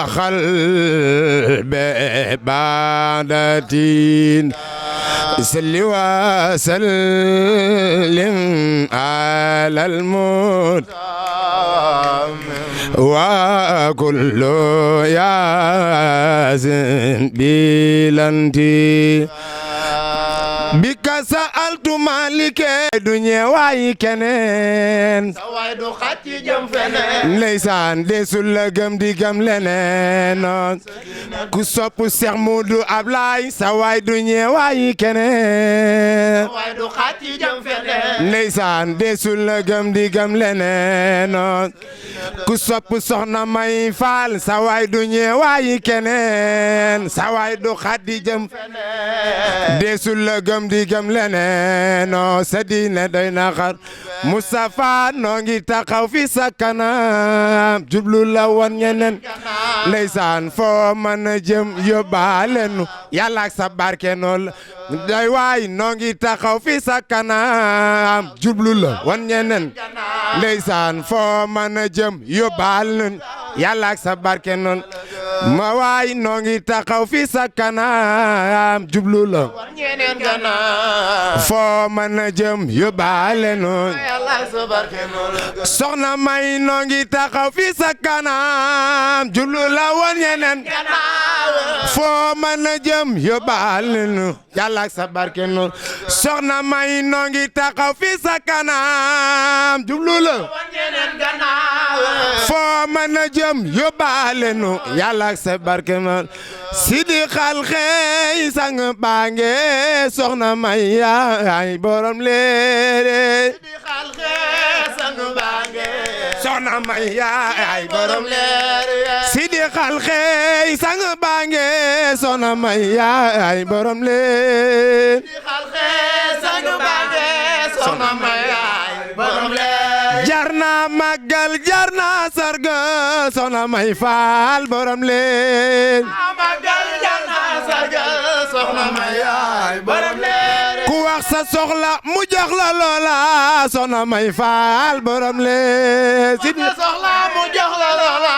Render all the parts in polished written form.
قلبي بعدتين سل وسلم على الموت وكل ياسن بلنتي بك سألت مالك دنيا واي كنن سواي دو خاتي جم فنن ليسان ديسول la gëm di gëm leneen ku sopp Cheikh Modou Ablaye sawaay du ñeewaay keneen سواي دو خاتي جم فنن ndeysaan deesul la gëm di gëm leneen ku sopp soxna May Fall sawaay du ñeewaay keneen sawaay du xaddi jëm deesul la gëm di gëm leneen sa diine doy na xar Moustapha noo ngi taxaw fi sa kanam jublu la woon ñeneen ndeysaan foo mën a jëm yóbbaale nu yàlla ak sa barke nool day waay noo ngi taxaw fi sa kanam jublu la woon ñeneen ndeysaan foo mën a jëm yóbbaale nu yàlla ak sa barke nool ma waay noo ngi taxaw fi sa kanam jublu la ñeneen gannaaw foo mën a jëm yóbbaale nu yàlla sa barke noonu soxna May noo ngi taxaw fi sa kanam jublu la woon ñeneen foo mën a jëm yóbbaale nu yàlla ak sa barke nu soxna May noo ngi taxaw fi sa kanam jublu la ñeneen gannaaw foo mën a jëm yóbbaale nu yàlla ak sa barke nu sidi xal xey sang baange soxna May yaay borom leere di xal sang baange soxna May yaay borom leer sidi xal xey sang baange soxna May yaay borom leer di xal sang baange soxna May yaay borom leer jarna màggal jarna sarga soxna May Fall borom leer magal jarna sarga soxna May yaay borom leer ku wax sa soxla mu jox la loola soxna May Fall borom leer sidi soxla mu jox la loola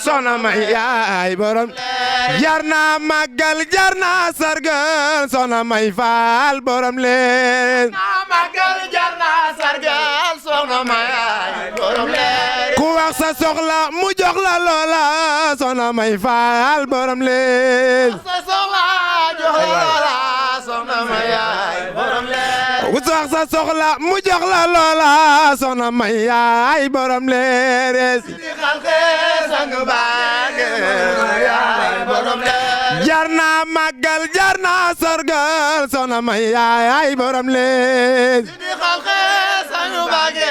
soxna May yaay borom jarna màggal jarna sarga soxna May Fall borom leer magal jarna sarga soxna May yaay borom leer ku wax sa soxla mu jox la loola soxna May Fall borom leer sa soxla jox la loola soxna May yaay borom leer ku wax sa soxla mu jox la loola soxna May yaay borom leer di xalxe sang baange yaay borom leer jarna màggal jarna sargal soxna May yaay borom leer di xalxe sang baange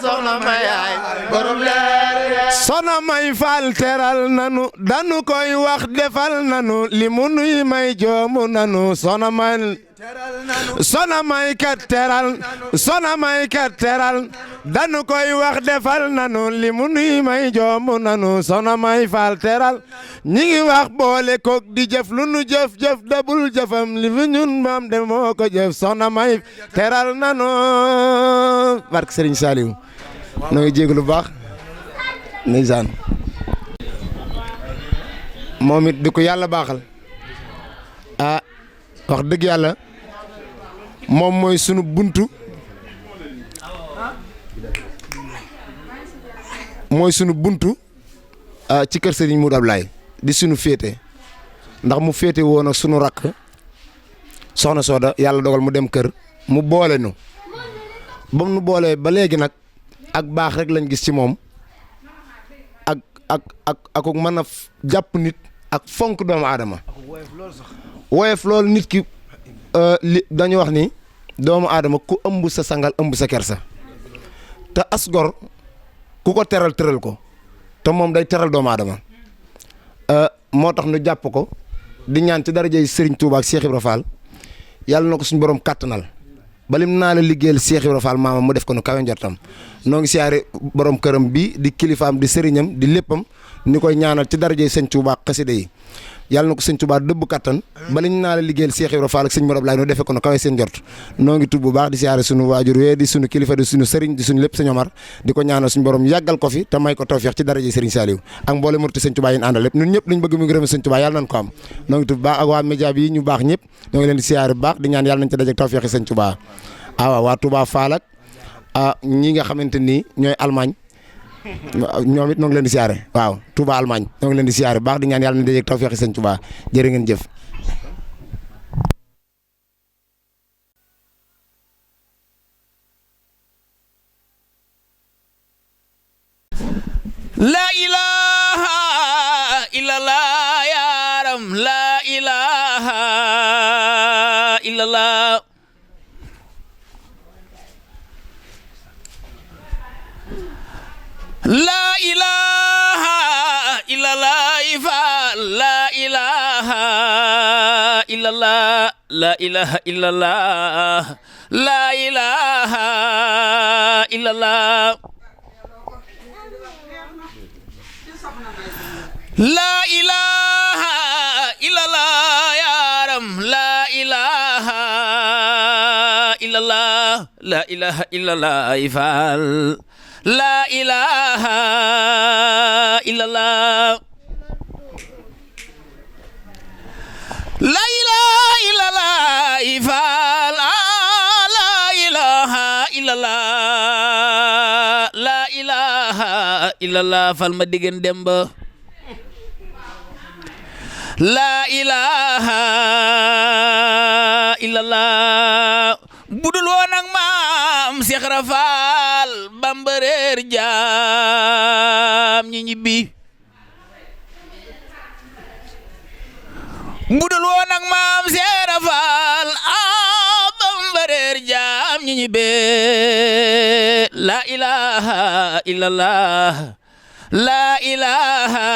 soxna May yaay borom leer soxna May Fall teral nanu danu koy wax defal nanu li mu nuy may joomu nanu soxna May soxna May kat teral soxna May kat teral danu koy wax defal nanu li mu nuy may joomu nanu soxna May Fall teral ñi ngi wax boole kook di jëf lu nu jëf jëf dabul jëfam li fi ñun moom de moo ko jëf soxna May teral nanu barke Serigne Saliou noo ngi jéglu bu baax ndeysaan moom it di ko yàlla baaxal ah wax dëgg yàlla moom mooy sunu buntu ci kër Serigne Modou Ablaye di sunu féete ndax mu féete woon ak sunu rakk soxna Soda yàlla dogal mu dem kër mu boole nu ba mu nu boolee ba léegi nag ak baax rek lañ gis ci moom ak mën a jàpp nit ak fonk doomu aadama woyof loolu nit ki li dañu wax ni doomu aadama ku ëmb sa sangal ëmb sa kersa te as gor ku ko teral tëral ko te moom day teral doomu aadama moo tax nu jàpp ko di ñaan ci darajay Serigne Touba ak Cheikh Ibra Fall yàlla na ko suñu borom kàttanal balim naa la liggéeyal Cheikh Ibra Fall maama mu def ko nu kawe njortam noo ngi siyaare borom këram bi di kilifaam di sëriñam di léppam ni koy ñaanal ci daraje sëñ Touba xasida yi yàlla na ko sëñ Touba dëbb kattan bala ñu naa la liggéeyal Cheikh Ibra Fall ak sëñ Modou Abdoulaye noo defee ko no kawe seen jort noo ngi tub bu baax di siyaare suñu waajur wee di suñu kilifa di suñu sëriñ di suñu lépp sëñ Omar di ko ñaanal suñu borom yàggal ko fi te may ko tawfeex ci daraje Serigne Saliou ak mboole murti sëñ Touba yi ñu àndal lépp ñun ñëpp luñ bëgg mu gërëm sëñ Touba yàlla nañ ko am noo ngi tub bu baax ak waa média bi ñu baax ñëpp ñoo ngi leen di siyaare bu baax di ñaan yàlla nañ ci dajeek tawfeexi sëñ Touba waaw waa Touba Fall ak ñi nga xamante ni ñooy Allemagne ñoom it ñoo ngi leen di siyaare waaw Touba Allemagne ñoo ngi leen di siyaare baax di ñaan yàlla na dajeek tawfeexi sëñ Touba jërë ngeen jëf. La ilaha illallah yaram la ilaha illallah la ilaha illallah ifal la ilaha illallah la ilaha illallah la ilaha illallah la ilaha illallah yaram la ilaha illallah la ilaha illallah ifal la ilaha illallah la ilaha illallah ifal la ilaha illallah la ilaha illallah fal ma digeen demba la ilaha illallah budul woon ak maam Cheikh Rafal bambareer jaam ñi ñibbi budul woon ak maam Cheikh Rafal bambareer jaam ñi ñibbi la ilaha illallah la ilaha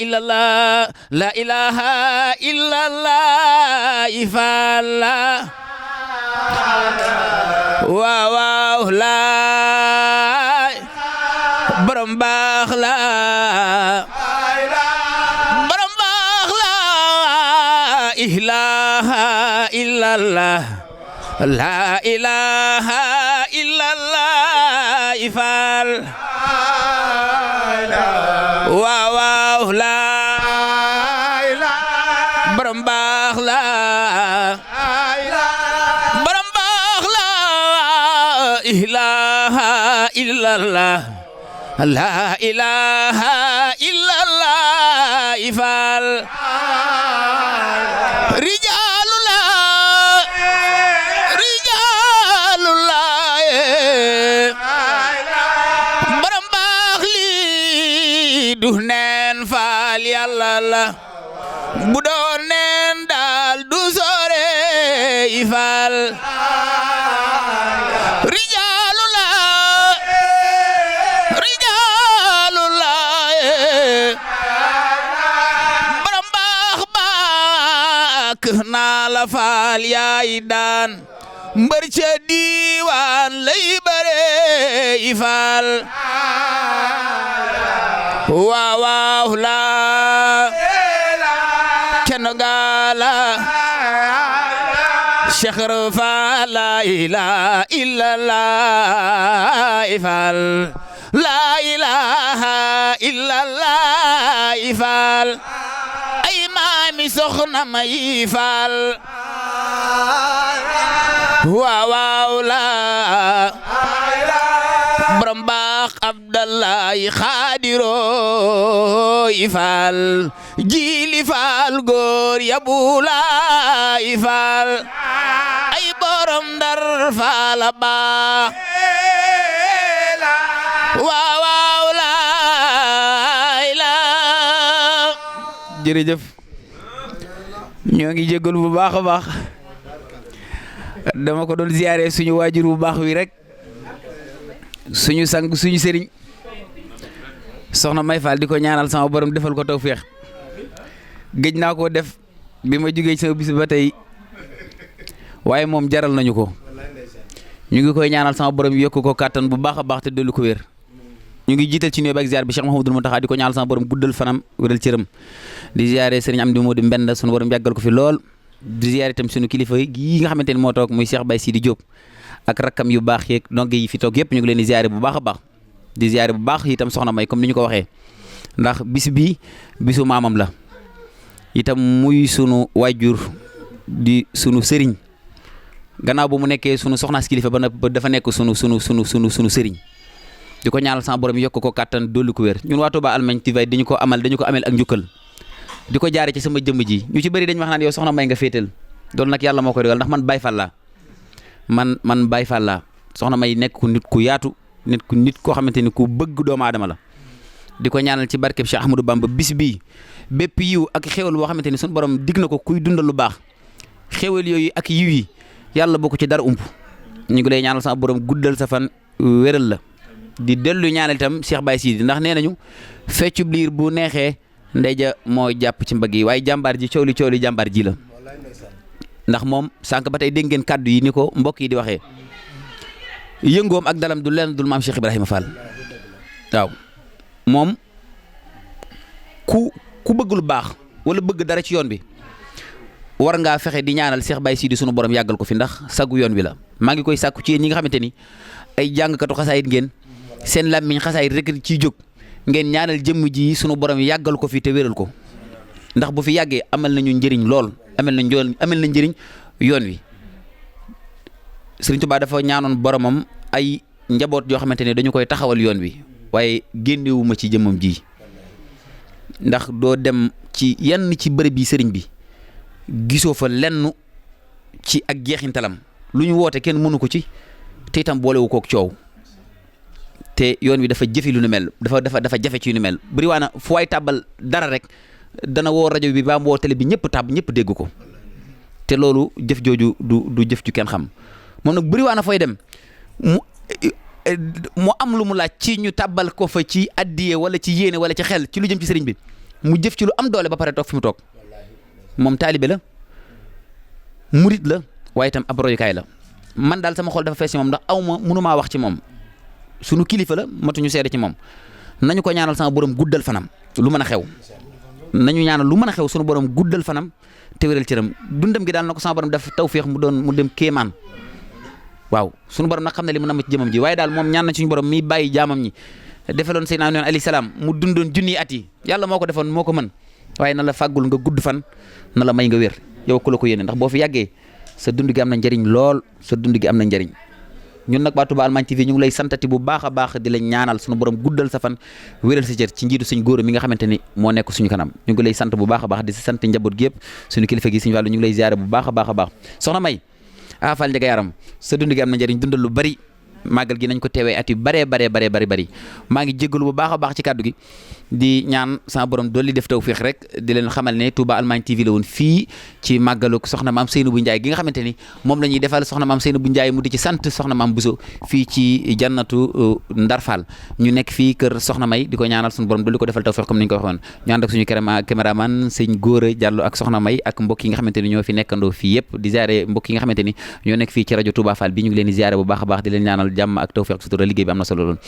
illallah la ilaha illallah ifalla waaw waaw la borom baax la borom baax la ilaha illallah la ilaha illallah ifal waaw waaw la borom baax la borom baax la ilaha illallah la ilaha illallah ifal du neen faal yàlla la bu doon neen daal du sore i faal rijaalu la borom baax baak naa la faal yaay daan mbër ca diiwaan lay bare i faal waaw waaw la kenn gaala Cheikh Rafal la ilaha illallah ifal la ilaha illallah ifal ay maami soxna may ifal waaw waaw la borom baax Abdallahi Xaadiro ifal jili fal góor yabula ifal ay borom Ndar fala baax waaw waaw la jërëjëf ñoo ngi jégalu bu baax a baax dama ko doon ziyaare suñu waajur bu baax wi rek suñu sang suñu sëriñ soxna May Fall di ko ñaanal sama borom defal ko tawfeex géej naa koo def bi ma jógee sama bis ba tey waaye moom jaral nañu ko ñu ngi koy ñaanal sama borom yokk ko kàttan bu baax a baax te dolli ko wér ñu ngi jiital ci nuyoo bi ak ziar bi Cheikh Mouhamadul Mountakha di ko ñaanal sama borom guddal fanam wéral cëram di ziare sëriñ Amdi Modou Mbenda sunu borom yàggal ko fi lool di ziare itam sunu kilifa yi nga xamante ni moo toog muy Cheikh Baye Sidi Diop ak rakkam yu baax yeeg ndonge yi fi toog yëpp ñu ngi leen di ziare bu baax a baax di ziare bu baax itam soxna May comme ni ñu ko waxee ndax bis bi bisu maamam la itam muy sunu waajur di sunu sëriñ gannaaw ba mu nekkee sunu soxnaas kilifa ba dafa nekk sunu sëriñ di ko ñaanal sama borom yokk ko kàttan dolli ko wér ñun waa Touba Allemagne TV dañu ko amel ak njukkal di ko jaare ci sama jëmm ji ñu ci bëri dañu wax naan yow soxna May nga féetal loolu nag yàlla moo koy dogal ndax man Baye Fall laa man Baye Fall laa soxna May nekk ku nit ku yaatu nit koo xamante ni ku bëgg doomu aadama la di ko ñaanal ci barkeb Cheikh Ahmadou Bamba bis bii bépp yiw ak xéwal boo xamante ni suñu borom dig na ko kuy dundal lu baax xéwal yooyu ak yiw yi yàlla bokk ci dara ump ñu ngi lay ñaanal sama borom guddal sa fan wéral la di dellu ñaanal itam Cheikh Baye Sidi ndax nee nañu feccub liir bu neexee ndey ja moo jàpp ci mbagg yi waaye jàmbaar ji coow li jàmbaar ji la ndax moom sànq ba tey dégg ngeen kàddu yi ni ko mbokk yi di waxee yëngoom ak dalam du leen dul maam Cheikh Ibrahima Fall waaw moom ku bëgg lu baax wala bëgg dara ci yoon bi war ngaa fexe di ñaanal Cheikh Baye Sidi sunu borom yàggal ko fi ndax sagu yoon wi la maa ngi koy sàkku ci yéen ñi nga xamante ni ay jàngkatu xasaayit ngeen seen làmmiñ xasaayit rek ciy jóg ngeen ñaanal jëmm ji sunu borom yàggal ko fi te wéral ko ndax bu fi yàggee amal nañu njëriñ lool amal na njëriñ yoon wi Sëriñ Tuubaa dafa ñaanoon boromam ay njaboot yoo xamante ne dañu koy taxawal yoon wi waaye génnewuma ci jëmmam ji ndax doo dem ci yenn ci bërëb yi sëriñ bi gisoo fa lenn ci ak jeexintalam lu ñu woote kenn mënu ko ci te itam boolewu kook coow te yoon wi dafa jëfi lu nu mel dafa jafe ci lu nu mel bëri waa na fu waay tàbbal dara rek dana woo rajo bi ba mu woo télé bi ñëpp dégg ko te loolu jëf jooju du jëf ju kenn xam moom nag bëri waa na fooy dem mu am lu mu laaj ci ñu tàbbal ko fa ci addiye wala ci yéene wala ci xel ci lu jëm ci sëriñ bi mu jëf ci lu am doole ba pare toog fi mu toog moom taalibe la murit la waaye itam ab royukaay la man daal sama xol dafa fees ci moom ndax mënumaa wax ci moom sunu kilifa la matuñu seede ci moom nañu ko ñaanal sama borom guddal fanam lu mën a xew nañu ñaanal lu mën a xew sunu borom guddal fanam te wéral cëram dundam gi daal na ko sama borom def tawféex mu dem kéemaan waaw sunu borom nag xam ne li mu nam ci jëmam ji waaye daal moom ñaan na suñu borom mi bàyyi jaamam ñi defaloon Seydina Nuux alayhi salaam mu dundoon junniy at yi yàlla moo ko defoon moo ko mën waaye na la fàggul nga gudd fan na la may nga wér yow ku la ko yéene ndax boo fi yàggee sa dund gi am na njëriñ lool sa dund gi am na njëriñ ñun nag waa Touba Allemagne TV ñu ngi lay santati bu baax a baax di la ñaanal sunu borom guddal sa fan wéral sa cër ci njiitu suñ góor mi nga xamante ni moo nekk suñu kanam ñu ngi lay sant bu baax a baax di si sant njaboot gi yëpp suñu kilifa gi suñu wàllu ñu ngi lay ziare bu baax a baax a baax soxna May Fall Ndiaga Yaram sa dund gi am na njëriñ dundal lu bari màggal gi nañ ko teewee at yu bari maa ngi jéggalu bu baax a baax ci kàddu gi di ñaan sama borom dolli def tawfiix rek di leen xamal ne Touba Allemagne TV la woon fii ci màggalu soxna maam Seynabou Ndiaye gi nga xamante ni moom la ñuy defal soxna maam Seynabou Ndiaye mu di ci sant soxna maam Bousso fii ci jannatu Ndar Fall ñu nekk fii kër soxna May di ko ñaanal suñu borom dolli ko defal tawfiix comme ni ñu ko waxoon ñu ànd ak suñu caméraman sëñ Góora Diallo ak soxna May ak mbokk yi nga xamante ni ñoo fi nekkandoo fii yëpp di ziare mbokk yi nga xamante ni ñoo nekk fii ci rajo Touba Fall bi ñu ngi leen di ziare bu baax a baax di leen ñaanal jàmm ak tawfiix ak sutura liggéey bi am na solo lool